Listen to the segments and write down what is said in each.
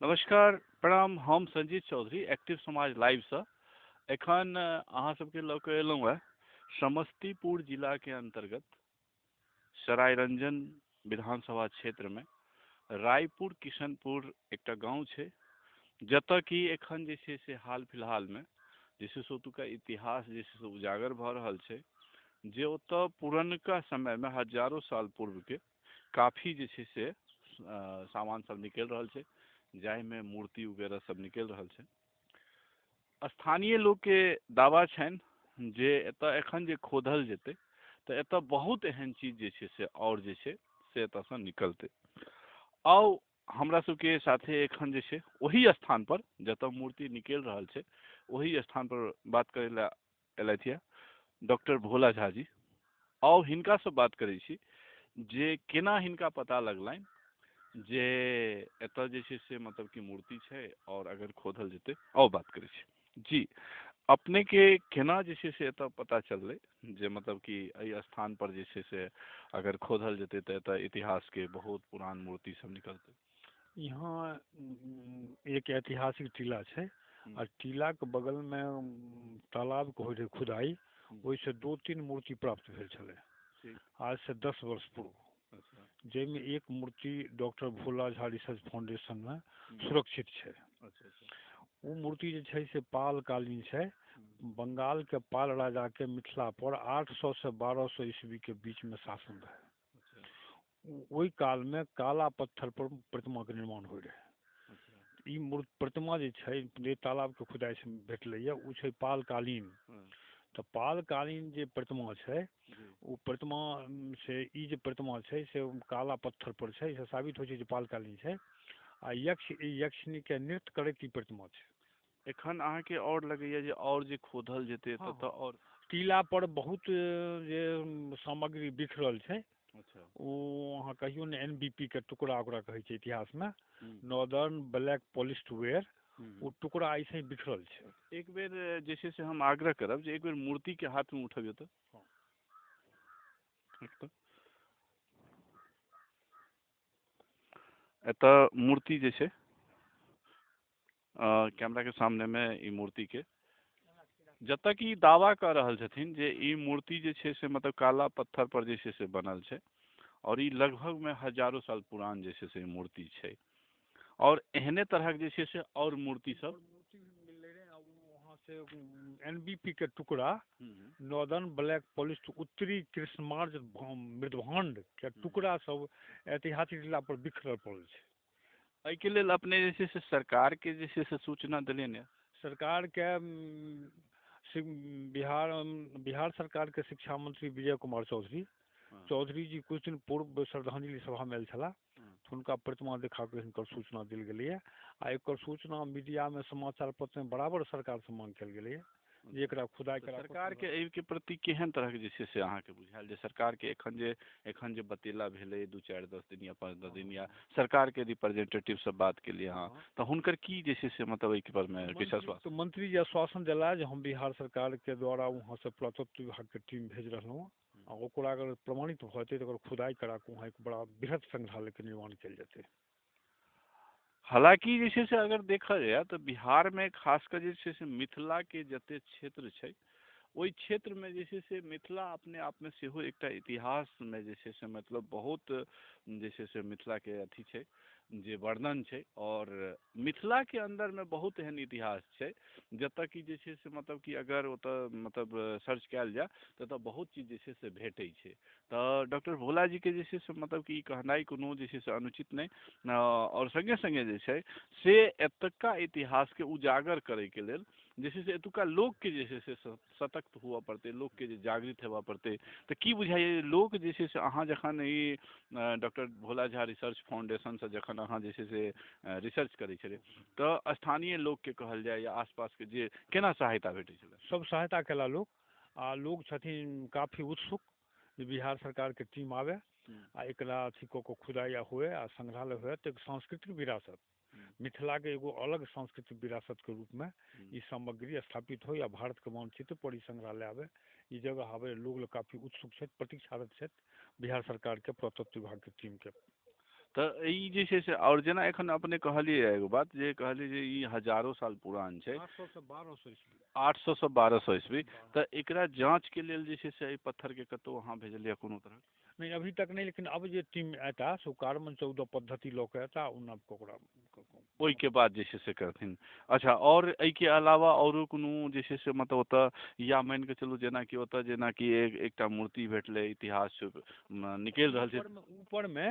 नमस्कार, प्रणाम। हम संजीत चौधरी एक्टिव समाज लाइवसँ एखन अहाँ सबके लऽ कऽ एलहुँ हेँ समस्तीपुर जिलाके अन्तर्गत सरायरंजन विधानसभा क्षेत्रमे रायपुर किशनपुर एकटा गाँव छै, जतऽ कि एखन जे छै से हाल फिलहालमे जे छै से ओतुका इतिहास जे छै से उजागर भऽ रहल छै, जे ओतऽ पुरनका समयमे हजारो साल पूर्वके काफी जे छै से सामान सब निकलि रहल छै, जाहिमे मूर्ति वगैरह सब निकलि रहल छै। स्थानीय लोकके दावा छनि जे एतऽ एखन जे खोदल जेतै तऽ एतऽ बहुत एहन चीज जे छै से आओर जे छै से एतऽसँ निकलतै। आउ हमरा सबके साथे एखन जे छै ओही स्थानपर जतऽ मूर्ति निकलि रहल छै ओही स्थानपर बात करै लए एलथि यऽ डॉक्टर भोला झा जी। आउ हिनकासँ बात करै छी जे केना हिनका पता लगलनि जे एतऽ जे छै से मतलब कि मूर्ति छै आओर अगर खोदल जेतै। आउ बात करै छी जी। अपनेके केना जे छै से एतऽ पता चललै जे मतलब कि एहि स्थानपर जे छै से अगर खोदल जेतै तऽ एतऽ इतिहासके बहुत पुरान मूर्ति सब निकलतै? यहाँ एक ऐतिहासिक टीला छै आ टीलाके बगलमे तालाबके होइ रहै खुदाइ, ओहिसँ 2-3 मूर्ति प्राप्त भेल छलै आजसँ 10 वर्ष पूर्व। अच्छा। जाहिमे एक मूर्ति डॉक्टर भोला झा रिसर्च फाउंडेशनमे सुरक्षित छै। अच्छा अच्छा। ओ मूर्ति जे छै से पालकालीन छै। बंगालके पाल राजाके मिथिला पर 800 से 1200 ईस्वीके बीचमे शासन रहै। अच्छा। ओहि कालमे काला पत्थर पर प्रतिमाके निर्माण होइ रहै। अच्छा। ई मूर्ति प्रतिमा जे छै जे तालाबके खुदाइसँ भेटलैए ओ छै पालकालीन। तऽ पालकालीन जे प्रतिमा छै ओ प्रतिमा से ई जे प्रतिमा छै से काला पत्थर पर छै, से साबित होइ छै जे पालकालीन छै। आ यक्ष यक्षिणीके नृत्य करैत ई प्रतिमा छै। एखन अहाँके आओर लगैया जे आओर जे खोदल जेतै तऽ आओर टीला पर बहुत जे सामग्री बिखरल छै। अच्छा। ओ अहाँ कहियौ ने NBP के टुकड़ा ओकरा कहै छै इतिहासमे, नॉर्दर्न ब्लैक पॉलिश्ड वेयर, ओ टुकड़ा ऐसे ही बिखरल छै। एक बेर जे छै से हम आग्रह करब जे एक बेर मूर्तिके हाथमे उठबियौ तऽ। एतऽ मूर्ति जे छै कैमराके सामनेमे ई मूर्तिके जतऽ कि दावा कऽ रहल छथिन जे ई मूर्ति जे छै से मतलब काला पत्थर पर जे छै से बनल छै और ई लगभगमे हजारो साल पुरान जे छै से मूर्ति छै। और एहने तरहक जे छै से और मूर्ति सब मूर्ति भी मिललै रहै। आ वहाँ से NBP के टुकड़ा नॉर्दर्न ब्लैक पॉलिश उत्तरी कृष्णमार्ज मृदभांड के टुकड़ा सब ऐतिहासिक जिला पर बिखरल पड़ल छै। एहिके लेल अपने जे छै से सरकारके जे छै से सूचना देलियनि ने? सरकारके बिहार सरकारके शिक्षा मंत्री विजय कुमार चौधरी जी कुछ दिन पूर्व श्रद्धांजलि सभामे आयल छलाह, हुनका प्रतिमा देखा कऽ हिनकर सूचना देल गेलैए। आ एकर सूचना मीडियामे समाचार पत्रमे बराबर सरकारसँ मांग कयल गेलैए जे एकरा खुदाइ करा। सरकारके एहिके प्रति केहन तरहके जे छै से अहाँके बुझायल जे सरकारके एखन जे बतेला भेलै 2-4-10 दिन या 5-10 दिन या सरकारके रिप्रेजेंटेटिव से बात केलियै अहाँ तऽ हुनकर की जे छै से मतलब एहिके बारेमे किछु आश्वासन? तऽ मंत्री जी आश्वासन देला जे हम बिहार सरकारके द्वारा वहाँसँ पुरातत्व विभागके टीम भेज रहलहुँ आ ओकरा अगर प्रमाणित भऽ जेतै तऽ ओकर खुदाइ करा कऽ वहाँ एक बड़ा बृहद संग्रहालयके निर्माण कयल जेतै। हालाँकि जे छै से अगर देखल जाय तऽ बिहारमे खास कऽ जे छै से मिथिलाके जते क्षेत्र छै ओहि क्षेत्रमे जे छै से मिथिला अपने आपमे सेहो एकटा इतिहासमे जे छै से मतलब बहुत जे छै से मिथिलाके अथी छै जे वर्णन छै। और मिथिलाके अन्दरमे बहुत एहन इतिहास छै जतऽ कि जे छै से मतलब कि अगर ओतऽ मतलब सर्च कयल जाय तऽ ओतऽ बहुत चीज जे छै से भेटै छै। तऽ डॉक्टर भोला जीके जे छै से मतलब कि ई कहनाइ कोनो जे छै से अनुचित नहि। आओर सङ्गे सङ्गे जे छै से एतुक्का इतिहासके उजागर करैके लेल जे छै से एतुक्का लोकके जे छै से सशक्त हुअ पड़तै, लोकके जे जागृत हेबऽ पड़तै। तऽ की बुझाइए लोक जे छै से अहाँ जखन ई डॉक्टर भोला झा रिसर्च फाउंडेशनसँ जखन अहाँ जे छै से रिसर्च करै छलियै तऽ स्थानीय लोकके कहल जाय या आसपासके जे केना सहायता भेटै छलै? सब सहायता केला लोक। आ लोक छथिन काफी उत्सुक जे बिहार सरकारके टीम आबै आ एकरा अथी कऽ कऽ खुदाइ हुए आ संग्रहालय हुए तऽ एक सांस्कृतिक विरासत मिथिलाके एगो अलग सांस्कृतिक विरासतके रूपमे ई सामग्री स्थापित हो या भारतके मानचित्र पर ई संग्रहालय आबै, ई जगह आबै। लोग काफी उत्सुक छथि, प्रतीक्षारत छथि बिहार सरकारके पुरातत्व विभागके टीमके। तऽ ई जे छै से, आओर जेना एखन अपने कहलियै एगो बात, जे कहलियै जे ई हजारो साल पुरान छै, 800 से 1200 ईस्वी। 800 से 1200 ईस्वी। तऽ एकरा जाँचके लेल जे छै से एहि पत्थरके कतहु अहाँ भेजलियै कोनो तरहक? नहीं, अभी तक नहीं, लेकिन अब जे टीम एता से कार्बन 14 पद्धति लऽ कऽ एता, ओ नापि कऽ ओकरा ओहिके बाद जे छै से करथिन। अच्छा, आओर एहिके अलावा आओरो कोनो जे छै से मतलब ओतऽ, या मानिके चलू जेनाकि ओतऽ जेनाकि एकटा मूर्ति भेटलै, इतिहास निकलि रहल छै। ऊपरमे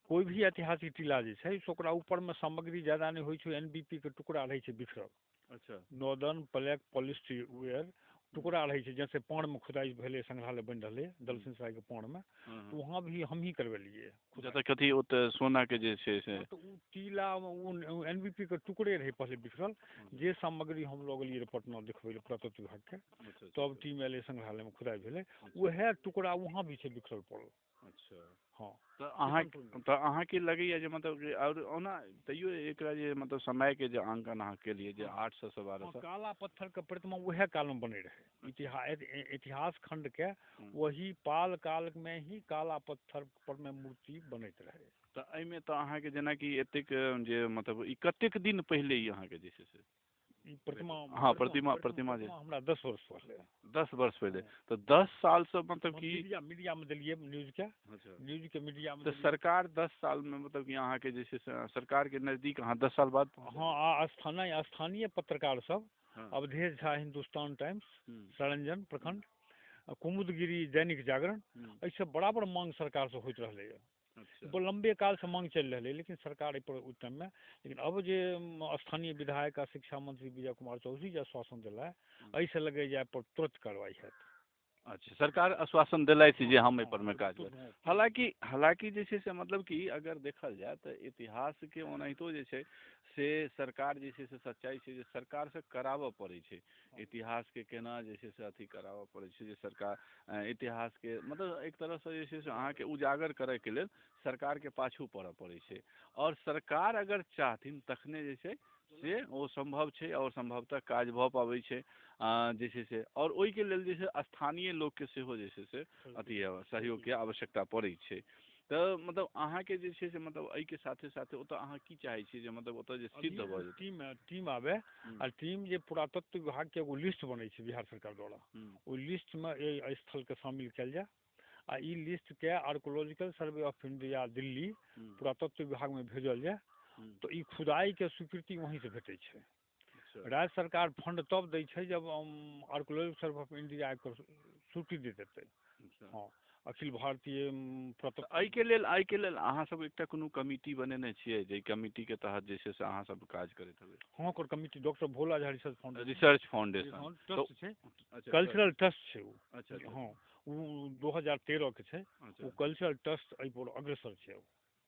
कोइ भी ऐतिहासिक टीला जे छै से ओकरा ऊपरमे सामग्री ज्यादा नहि होइ छै, NBP के टुकड़ा रहै छै बिखरल। अच्छा। नॉर्दर्न ब्लैक पॉलिस्ड वेयर टुकड़ा रहै छै, जैसे पाणमे खुदाइ भेलै, संग्रहालय बनि रहलै दलसिंह सरायके पाणमे, तऽ वहाँ भी हमही करबेलियै। जतऽ कथी ओतऽ सोनाके जे छै से, तऽ ओ टीलामे ओ NBP के टुकड़े रहै पहिले बिखरल, जे सामग्री हम लऽ गेलियै रहै पटना देखबै लए पुरातत्व विभागके, तब टीम एलै संग्रहालयमे खुदाइ भेलै, उएह टुकड़ा वहाँ भी छै बिखरल पड़ल। अच्छा। हँ। तऽ अहाँके लगैया जे मतलब आओर ओना तैयो एकरा जे मतलब समयके जे आंकन अहाँ केलियै जे 800 से 1200, काला पत्थरके प्रतिमा उएह कालमे बनै रहै। इतिहास खण्डके वही पाल कालमे ही काला पत्थर पर मे मूर्ति बनैत रहै। तऽ एहिमे तऽ अहाँके जेनाकि एतेक जे मतलब ई कतेक दिन पहिले ई अहाँके जे छै से ई प्रतिमा? हाँ, प्रतिमा जे हमरा 10 वर्ष पहिले। 10 वर्ष पहिले, तऽ 10 सालसँ मतलब कि मीडियामे देलियै न्यूजके। अच्छा। न्यूजके मीडियामे। तऽ सरकार 10 सालमे मतलब कि अहाँके जे छै से सरकारके नजदीक अहाँ 10 साल बाद? हाँ, आ स्थानीय पत्रकार सब, अवधेश झा हिन्दुस्तान टाइम्स, सरायरंजन प्रखंड, कुमुदगिरी दैनिक जागरण, एहिसँ बराबर मांग सरकारसँ होइत रहलैए। लम्बे कालसँ मांग चलि रहलै, लेकिन सरकार एहिपर ओहि टाइममे, लेकिन अब जे स्थानीय विधायक आ शिक्षा मंत्री विजय कुमार चौधरी जे आश्वासन देला, एहिसँ लगैए जे एहिपर तुरंत कार्रवाई हैत। अच्छा, सरकार आश्वासन देलथि जे हम एहि परमे काज करब। हालाँकि जे छै से मतलब कि अगर देखल जाय तऽ इतिहासके ओनाहितो जे छै से सरकार जे छै से सच्चाइ छै जे सरकारसँ कराबऽ पड़ै छै, इतिहासके केना जे छै से अथी कराबऽ पड़ै छै, जे सरकार इतिहासके मतलब एक तरहसँ जे छै से अहाँके उजागर करैके लेल सरकारके पाछू पड़ऽ पड़ै छै, आओर सरकार अगर चाहथिन तखने जे छै से ओ सम्भव छै, आओर सम्भवतः काज भऽ पाबै छै जे छै से। आओर ओहिके लेल जे छै स्थानीय लोकके सेहो जे छै से अथी सहयोगके आवश्यकता पड़ै छै। तऽ मतलब अहाँके जे छै से मतलब एहिके साथे साथे ओतऽ अहाँ की चाहै छियै जे मतलब ओतऽ जे सिद्ध भऽ जेतै? टीम आबै, आ टीम जे पुरातत्व विभागके एगो लिस्ट बनै छै बिहार सरकार द्वारा, ओहि लिस्टमे एहि स्थलके शामिल कयल जाय, आ ई लिस्टके archaeological survey of India Delhi पुरातत्व विभागमे भेजल जाय, तऽ ई खुदाइके स्वीकृति वहीँसँ भेटै छै। राज्य सरकार फंड तब दै छै जब आर्कोलॉजिकल सर्वे ऑफ इंडिया एकर स्वीकृति दे देतै। हँ, अखिल भारतीय। एहिके लेल अहाँ सब एकटा कोनो कमिटी बनेने छियै, जाहि कमिटीके तहत जे छै से अहाँ सब काज करैत हेबै? हँ, ओकर committee doctor Bhola Jha research foundation. Research foundation trust छै, कल्चरल ट्रस्ट छै ओ। अच्छा। हँ, ओ 2013 के छै ओ कल्चरल ट्रस्ट, एहिपर अग्रसर छै ओ।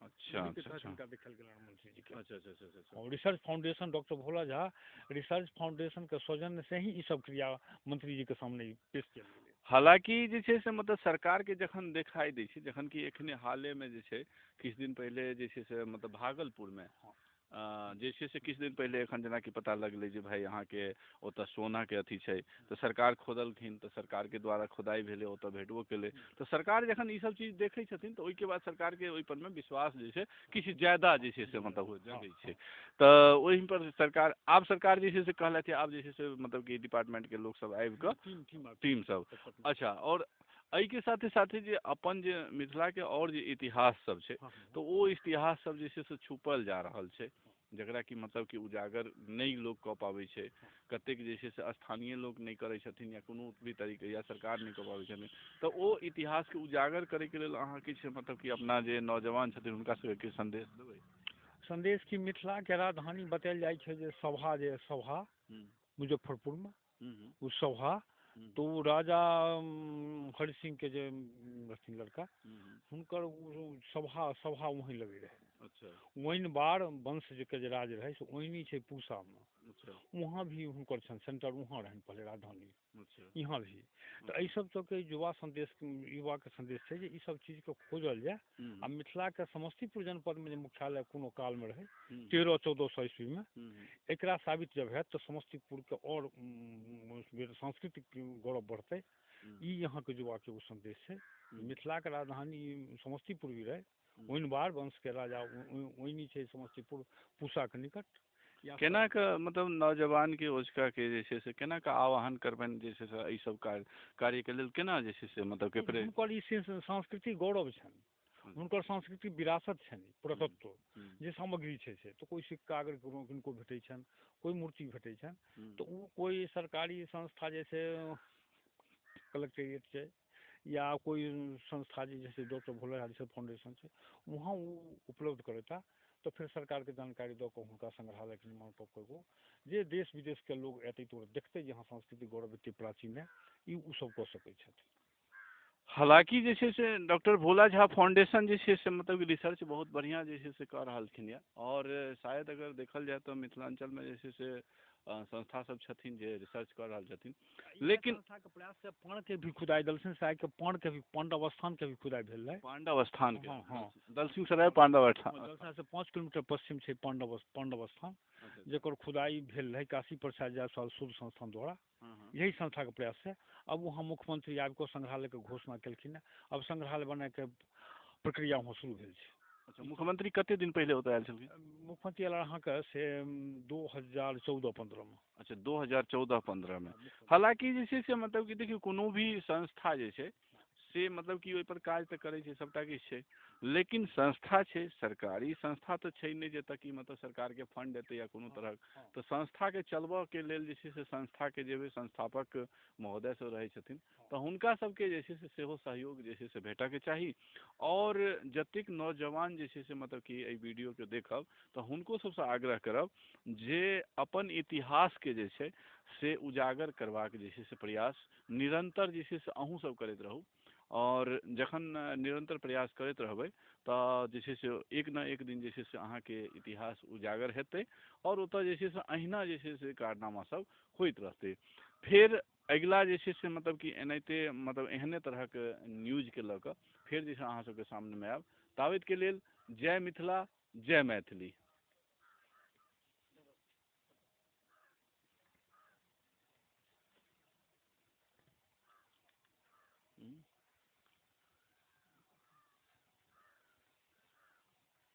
अच्छा अच्छा हिनका देखल गेल मंत्री जी के। अच्छा अच्छा अच्छा। और research foundation doctor Bhola Jha research foundation के सौजन्य से ही ई सब क्रिया मंत्री जी के सामने पेश कयल गेलै। हालाँकि जे छै से मतलब सरकारके जखन देखाइ दै छै, जखन कि एखने हालेमे जे छै किछु दिन पहिले जे छै से मतलब भागलपुरमे जे छै से किछु दिन पहिले एखन जेनाकि पता लगलै जे भाइ अहाँके ओतऽ सोनाके अथी छै, तऽ सरकार खोदलखिन, तऽ सरकारके द्वारा खोदाइ भेलै, ओतऽ भेटबो केलै। तऽ सरकार जखन ई सब चीज देखै छथिन तऽ ओहिके बाद सरकारके ओहिपरमे विश्वास जे छै किछु ज्यादा जे छै से मतलब जगै छै। तऽ ओहिपर सरकार आब सरकार जे छै से कहलथि आब जे छै से मतलब कि डिपार्टमेन्टके लोकसब आबिकऽ टीम सब। अच्छा, आओर एहिके साथे साथे जे अपन जे मिथिलाके आओर जे इतिहास सब छै, तऽ ओ इतिहास सब जे छै से छुपल जा रहल छै, जकरा कि मतलब कि उजागर नहि लोक कऽ पाबै छै, कतेक जे छै से स्थानीय लोक नहि करै छथिन या कोनो भी तरीके या सरकार नहि कऽ पाबै छथिन। तऽ ओ इतिहासके उजागर करैके लेल अहाँ किछु मतलब कि अपना जे नौजवान छथिन हुनका सबके किछु सन्देश देबै? सन्देश कि मिथिलाके राजधानी बतायल जाइ छै जे सभा, जे सभा मुजफ्फरपुरमे, ओ सभा तो ओ राजा हरि सिंहके जे रहथिन लड़का, हुनकर सभा सभा वहीं लगै रहै। अच्छा। ओइनवार वंश के जे राज रहै से ओइनी छै पूसामे। वहाँ भी हुनकर छनि सेंटर, वहाँ रहनि पहिले राजधानी, यहाँ भी। तऽ एहि सब सबके युवा संदेश, युवाके संदेश छै जे ई सब चीजके खोजल जाय। आ मिथिलाके समस्तीपुर जनपदमे जे मुख्यालय कोनो कालमे रहै 1300-1400 ईस्वीमे, एकरा साबित जब हैत तऽ समस्तीपुरके आओर सांस्कृतिक गौरव बढ़तै। ई यहाँके युवाके एगो संदेश छै। मिथिलाके राजधानी समस्तीपुर भी रहै, ओइनवार वंशके राजा ओइनी छै समस्तीपुर पूसाके निकट। केना के मतलब नौजवानके ओझका के जे छै से केना के आह्वान करबनि जे छै से एहि सब कार्यके लेल, केना जे छै से मतलब के हुनकर ई सांस्कृतिक गौरव छनि, हुनकर सांस्कृतिक विरासत छनि, पुरातत्व जे सामग्री छै से, तऽ कोइ सिक्का अगर किनको भेटै छनि, कोइ मूर्ति भेटै छनि, तऽ ओ कोइ सरकारी संस्था जैसे कलेक्ट्रेट छै या कोइ संस्था जे जैसे doctor Bhola Jha research foundation छै, वहाँ ओ उपलब्ध करेता, तऽ फेर सरकारके जानकारी दऽ कऽ हुनका संग्रहालयके निर्माण कऽ कऽ जे देश विदेशके लोग एतै तऽ देखतै जे हँ सांस्कृतिक गौरव एते प्राचीन है, ई ओ सब कऽ सकै छथि। हालाँकि जे छै से डॉक्टर भोला झा फाउंडेशन जे छै से मतलब रिसर्च बहुत बढ़िआँ जे छै से कऽ रहलखिन यऽ। आओर शायद अगर देखल जाय तऽ मिथिलाञ्चलमे जे छै से संस्था सब छथिन जे रिसर्च कऽ रहल छथिन, लेकिन संस्थाके प्रयास से पण के भी खुदाई दलसिंह के पण के भी पांडव स्थान के भी खुदाई भेल रहै। पांडव स्थान के? हाँ। दलसिंह सराय पांडव स्थान, दलसिंह से 5 किलोमीटर पश्चिम छै पांडव स्थान, जकर खुदाई भेल रहै काशी प्रसाद जायसवाल शोध संस्थान द्वारा, यही संस्था के प्रयास से। अब वहाँ मुख्यमंत्री आबि कऽ संग्रहालय के घोषणा केलखिन, अब संग्रहालय बनाके प्रक्रिया वहाँ शुरू भेल छै। अच्छा, मुख्यमंत्री कते दिन पहिले ओतऽ आयल छलखिन? मुख्यमंत्री आयल अहाँके से 2014-15 में। अच्छा, 2014-15 में। हालाँकि जे छै से मतलब कि देखियौ कोनो भी संस्था जे छै से मतलब कि ओहिपर काज तऽ करै छै, सबटा किछु छै, लेकिन संस्था छै, सरकारी संस्था तऽ छै नहि जतऽ कि मतलब सरकारके फंड एतै या कोनो तरहक, तऽ संस्थाके चलबऽके लेल जे छै से संस्थाके जे भी संस्थापक महोदय सब रहै छथिन तऽ हुनका सबके जे छै से सेहो सहयोग जे छै से भेटऽके चाही। आओर जतेक नौजवान जे छै से मतलब कि एहि वीडियोके देखब तऽ हुनको सबसँ आग्रह करब जे अपन इतिहासके जे छै से उजागर करबाक जे छै से प्रयास निरन्तर जे छै से अहूँ सब करैत रहू। आओर जखन निरन्तर प्रयास करैत रहबै तऽ जे छै से एक न एक दिन जे छै से अहाँके इतिहास उजागर हेतै आओर ओतऽ जे छै से अहिना जे छै से कारनामा सब होइत रहतै। फेर अगिला जे छै से मतलब कि एनाहिते मतलब एहने तरहक न्यूजके लऽ कऽ फेर जे छै अहाँ सबके सामनेमे आयब। ताबतके लेल जय मिथिला, जय मैथिली।